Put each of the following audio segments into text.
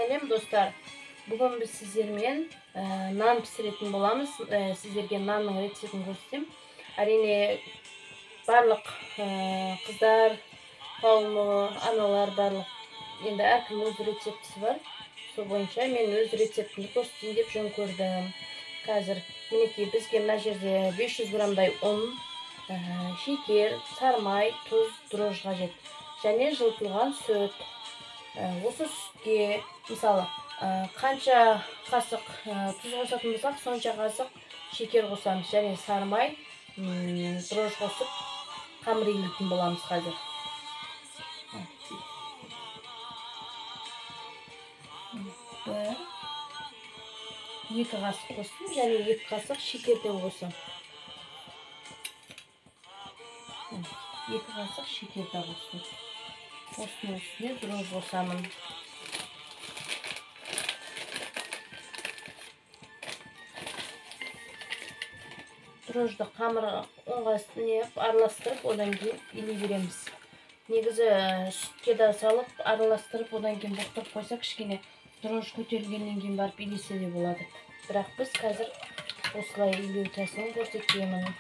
Сәлем достар. Бүгін біз сіздермен нан пісіретін боламыз. Сіздерге нанның рецептін көрсетемін. Әрине барлық қыздар, қауымы, аналар барлық. Енді әркім өз рецептісі бар. Сол бойынша мен өз рецептімді көрсетейін деп жөн көрдім. Қазір мінекей бізге мына жерде 500 граммдай ұн, шекер, сармай, тұз, дрожж қажет. Және жылытылған сүт. Осы сүтке, мысалы, қанша қасық тұз қосатын болсақ, сонша қасық шекер қосамыз. Және сармай, дрожж қосып қамыр илейтін боламыз қазір. Бір, екі қасық қостым, және 2 қасық шекерден қосам. 2 қасық шекер де қостым. Осының үстіне дрожж қосамын. Дрожжды қамыр ұнға араластырып, одан кейін илей береміз. Негізі сүтке де салып, араластырып, одан кейін бұқтырып қойса, кішкене дрожж көтерілгеннен кейін барып илесе де болады. Бірақ біз қазір осылай илеу тәсілін көрсетемін.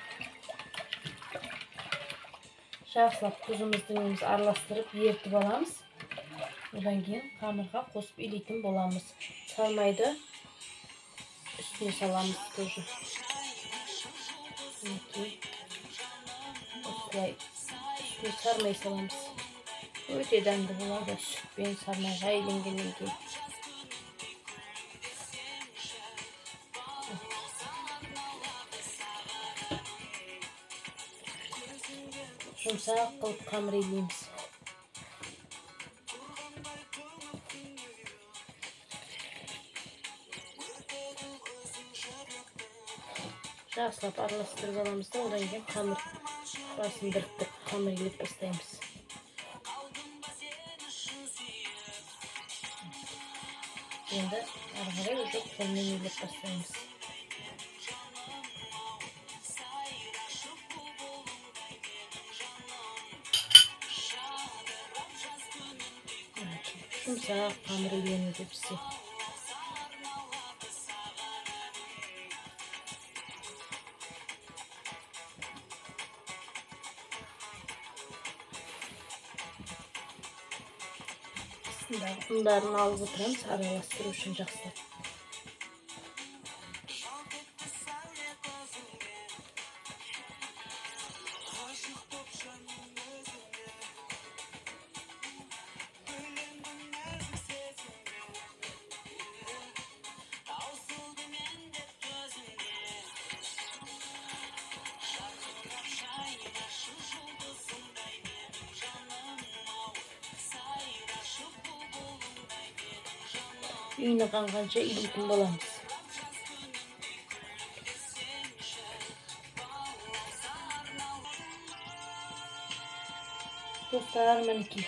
Жақсылап тұзымызды неміз араластырып ерітіп аламыз. Одан кейін қамырға қосып илейтін боламыз. Сармайды үстіне саламыз тоже. Мінекей осылай үстіне сармай саламыз. Өте дәмді болады сүтпен сармайға иленгеннен кейін. Жұмсақ қылып қамыр илейміз. Жақсылап араластырып аламыз да, одан кейін қамыр басын біріктіріп қамыр илеп бастаймыз. Енді ары қарай уже қолмен илеп бастаймыз. Жұмсақ қамыр иленуде бізде. Астындағы ұндарын алып отырамыз, араластыру үшін жақсылап. Үйіне қанғанша илейтін боламыз. Достар, мінекей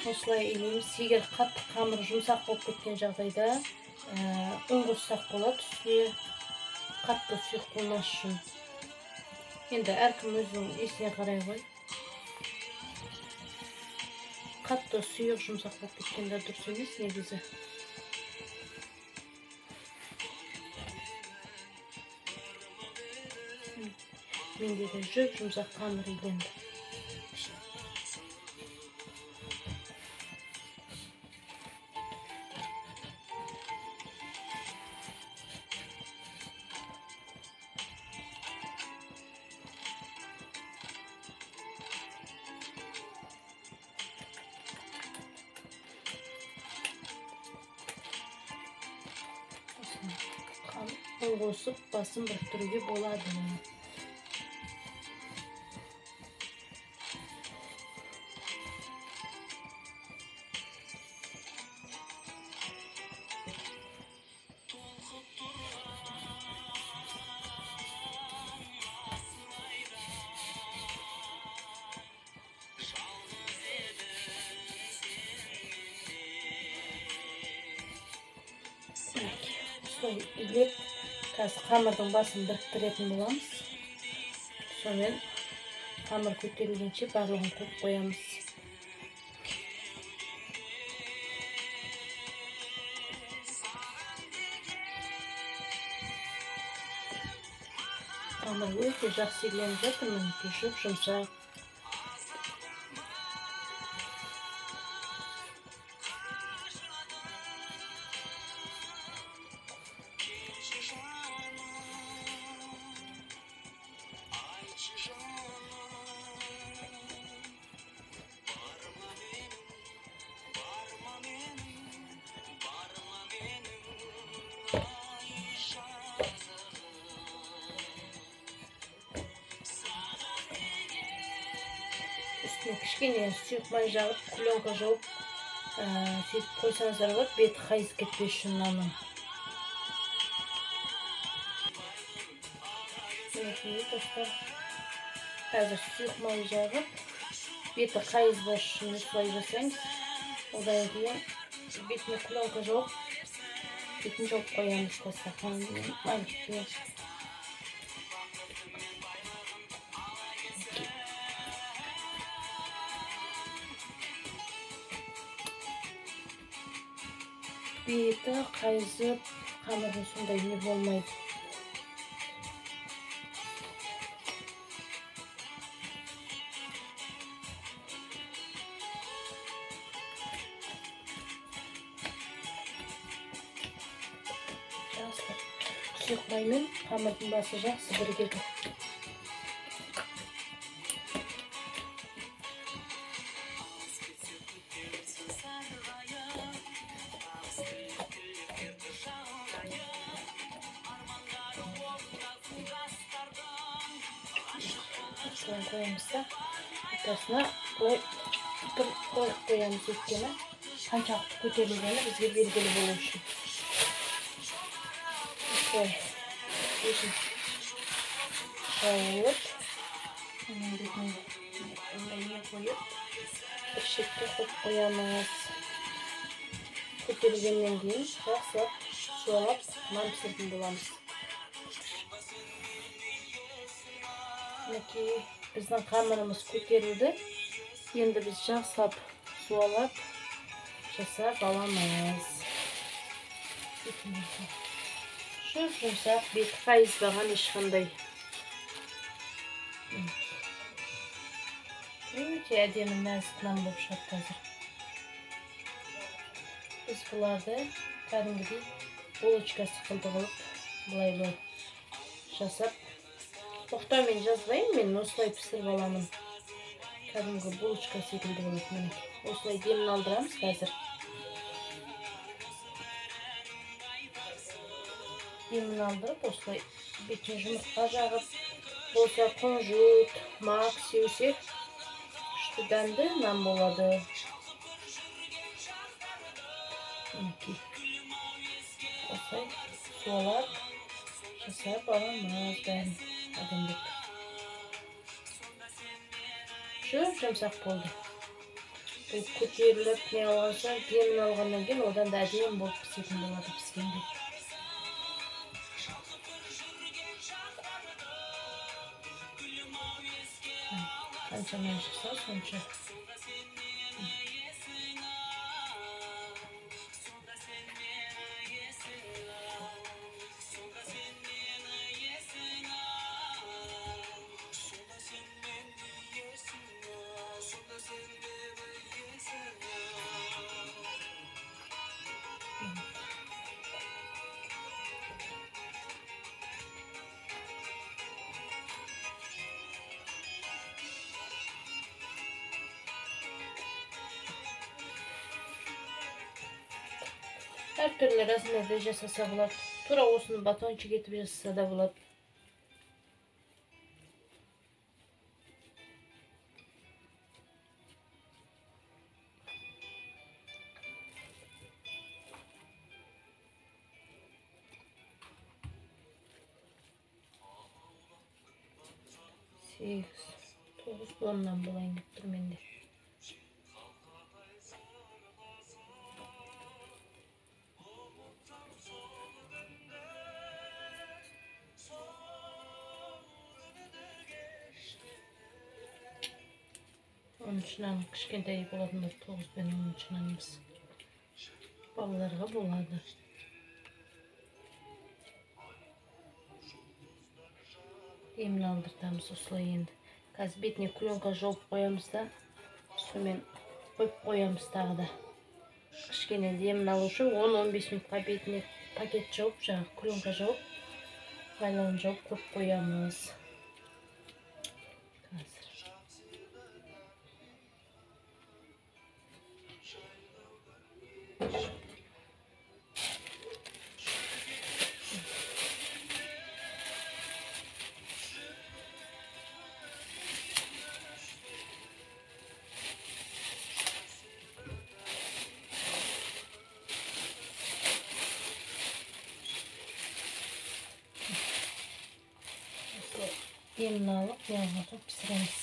осылай илейміз. Егер қатты қамыр жұмсақ болып кеткен жағдайда ұн қоссақ болады үстіне, қатты сұйық болмас үшін. Енді әркім өзінің есіне қарай ғой. Қатты сұйық жұмсақ болып кеткенде дұрыс емес негізі. Менде де жұп жұмсақ қамыр иленді. Ұн қосып басын біріктіруге болады. Илеп, қазір қамырдың басын біріктіретін боламыз. Сонымен қамыр көтерілгенше барлығын қойып қоямыз. Қамыр өте жақсы иленіп жатыр, мінекей, жұп-жұмсақ. Үстіне кішкене сұйық май жағып, пленка жауып, сөйтіп қойсаңыздар болады, беті қайысып кетпес үшін нанның. Мінекей, достар, қазір сұйық май жағып, беті қайызбас үшін осылай жасаймыз. Одан кейін бетіне пленка жауып, бетін жауып қоямыз дастарханның май. Беті қайызып, қамырдың сондай не болмайды. Жақсы. Сұйық маймен қамырдың басы жақсы бірігеді. Осылай қоямыз да, ортасына былай бір қойып қоямыз, өйткені қаншалықты көтерілгені бізге белгілі болу үшін. Осылай бетін жауып, оның бетін мындай қойып, бір шетке қойып қоямыз. Көтерілгеннен кейін жақсылап суалап нан пісіретін боламыз. Мінекей, біздің қамырымыз көтерілді. Енді біз жақсылап суалап жасап аламыз. Жұп-жұмсақ, беті қайызбаған ешқандай. Өте әдемі нәзік нан болып шығады қазір. Біз бұларды кәдімгідей булочка сықылды қылып былай-былай жасап, тоқтаумен жазбаймын, мен осылай пісіріп аламын. Кәдімгі булочка секілді болады мінекей. Осылай демін алдырамыз қазір. Демін алдырып, осылай бетіне жұмыртқа жағып, болса күнжіт, мак сеусе, күшті дәмді нан болады. Мінекей. Осылай суалап жасап аламыз бәрін әдемілеп. Жұп-жұмсақ болды. Бұл көтеріліп не алған соң, демін алғаннан кейін одан да әдемі болып пісетін болады піскенде. Қанша май шықса, сонша. Әртүрлі размерде жасаса болады. Тура осыны батончик етіп жасаса да болады. 8, 9, 10-нан болайын деп тұр менде. Оныншы нан кішкентай болатын бір 9 пен 10-шы нанымыз. Балаларға болады. Демін алдыртамыз осылай енді. Қазір бетіне пленка жауып қоямыз да, сонымен қойып қоямыз тағы да. Кішкене демін алу үшін 10-15 минутқа бетіне пакет жауып, жаңағы пленка жауып, байлауын жауып қойып қоямыз. Қазір. Демін алып, неғылып пісіреміз.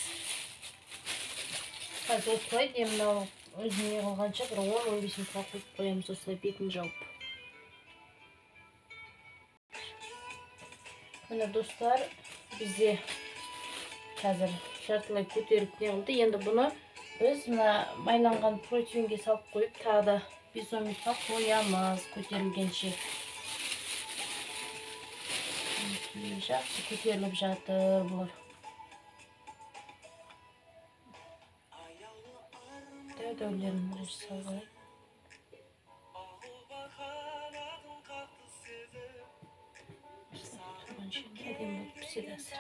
Қазір осылай демін алып, өзіне қылғанша бір 10-15 минутқа қойып қоямыз осылай бетін жауып. Міне достар, бізде қазір жартылай көтеріп неғылды. Енді бұны біз мына майланған противенге салып қойып, тағы да 5-10 минутқа қоямыз көтерілгенше. Жақсы көтеріліп жатыр бұлар. Дәу-дәулерін бірінші салып алайық. Тұрған жерінде әдемі болып піседі әзір.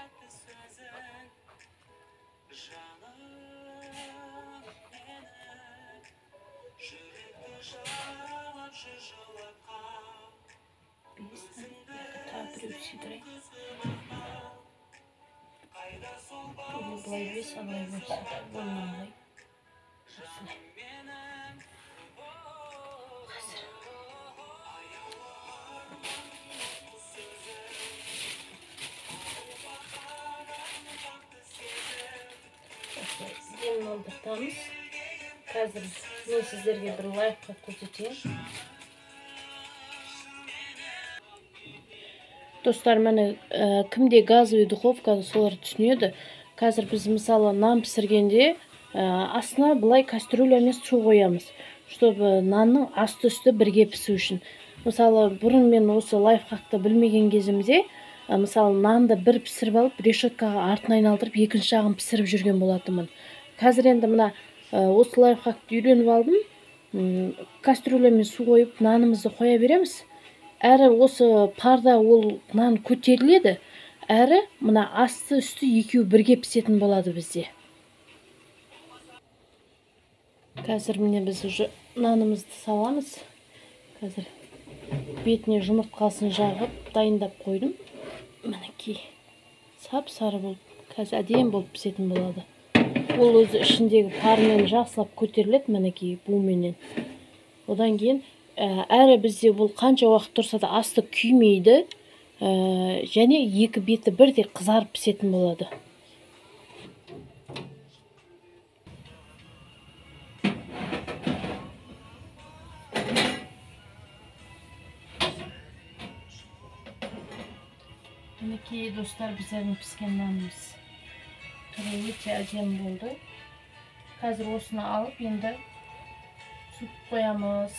Бес, тағы біреу сыйдырайын. Былай бес, алай бес, оннан алайын. Осылай. Қазір. Осылай демін алдыртамыз. Қазір мен сіздерге бір лайфхак көрсетейін. Достар, міне, кімде газовый духовка, солар түсінеді. Қазір біз мысалы нан пісіргенде астына былай кастрюлямен су қоямыз, чтобы нанның асты үсті бірге пісу үшін. Мысалы, бұрын мен осы лайфхакты білмеген кезімде, мысалы, нанды бір пісіріп алып, решеткаға артын айналдырып, екінші жағын пісіріп жүрген болатынмын. Қазір енді мына осы лайфхакты үйреніп алдым. Кастрюлямен су қойып, нанымызды қоя береміз. Әрі осы парда ол нан көтеріледі, әрі мына асты үсті екеуі бірге пісетін болады бізде. Қазір міне біз уже нанымызды саламыз. Қазір бетіне жұмыртқасын жағып дайындап қойдым. Мінекей сап-сары болып, қазір әдемі болып пісетін болады. Ол өзі ішіндегі пармен жақсылап көтеріледі, мінекей буменен. Одан кейін әрі бізде бұл қанша уақыт тұрса да асты күймейді, және екі беті бірдей қызарып пісетін болады. Мінекей достар, біздердің піскен нанымыз түрі өте әдемі болды. Қазір осыны алып енді суытып қоямыз.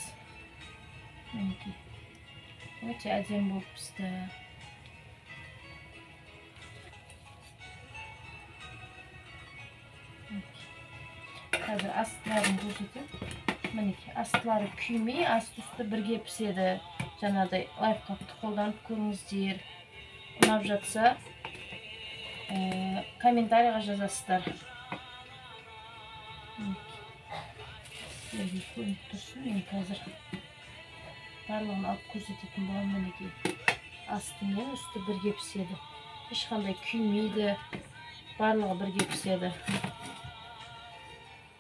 Мінекей өте әдемі болып пісті. Қазір астыларын көрсетемін. Мінекей астылары күймей, асты үсті бірге піседі. Жаңағыдай лайфхакты қолданып көріңіздер. Ұнап жатса, комментарийға жазасыздар. Сіздерге көрініп тұрсын, мен қазір барлығын алып көрсететін боламын. Мінекей асты мен үсті бірге піседі, ешқандай күймейді, барлығы бірге піседі.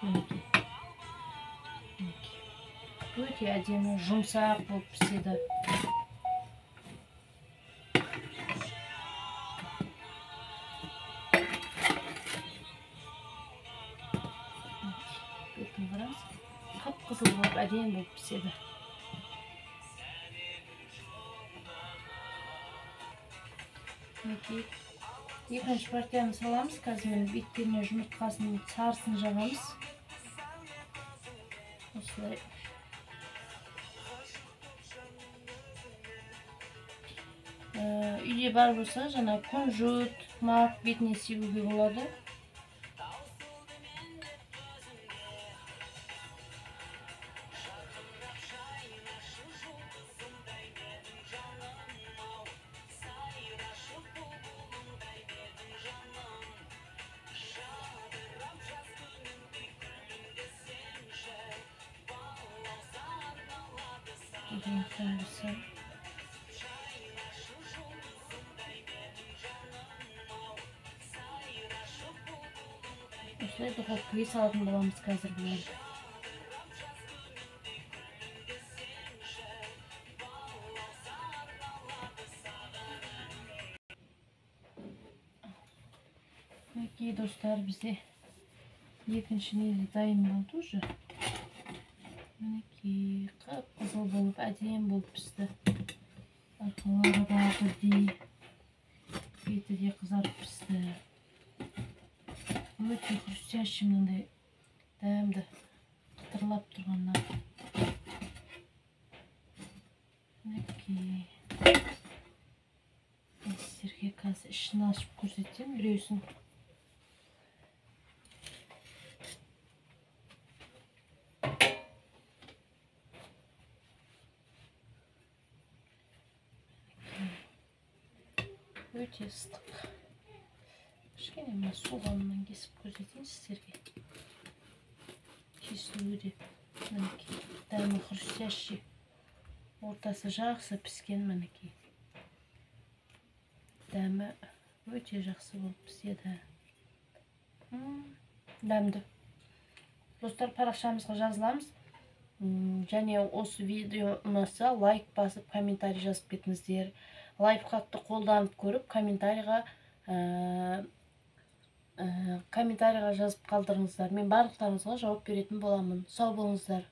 Мінекей өте әдемі жұмсақ болып піседі. Бетін қараңыз, қып-қызыл болып әдемі болып піседі. Мінекей екінші партияны саламыз. Қазір мен беттеріне жұмыртқасын, сарысын жағамыз. Осылай. Үйде бар болса, жаңа кунжут, Мак бетіне себуге болады. Ең соңғысы. Осылай духовкаға салатын боламыз қазір бұларды. Мінекей, достар, бізде екінші не дайын болды уже. Мінекей, қып-қызыл болып, әдемі болып пісті. Арқалары да бірдей, беті де қызарып пісті. Өте хрустящий, мынандай дәмді қытырлап тұрған нан. Мінекей. Мен сіздерге қазір ішін ашып көрсетемін біреусін. Өте ыстық. Кішкене мына соғанынан кесіп көрсетейін сіздерге. Кесілуі де мінекей, дәмі хрустящий. Ортасы жақсы піскен мінекей. Дәмі өте жақсы болып піседі. Дәмді. Достар, парақшамызға жазыламыз. Және осы видео ұнаса лайк басып, комментарий жазып кетіңіздер. Лайфхакты қолданып көріп, комментарийға жазып қалдырыңыздар. Мен барлықтарыңызға жауап беретін боламын. Сау болыңыздар.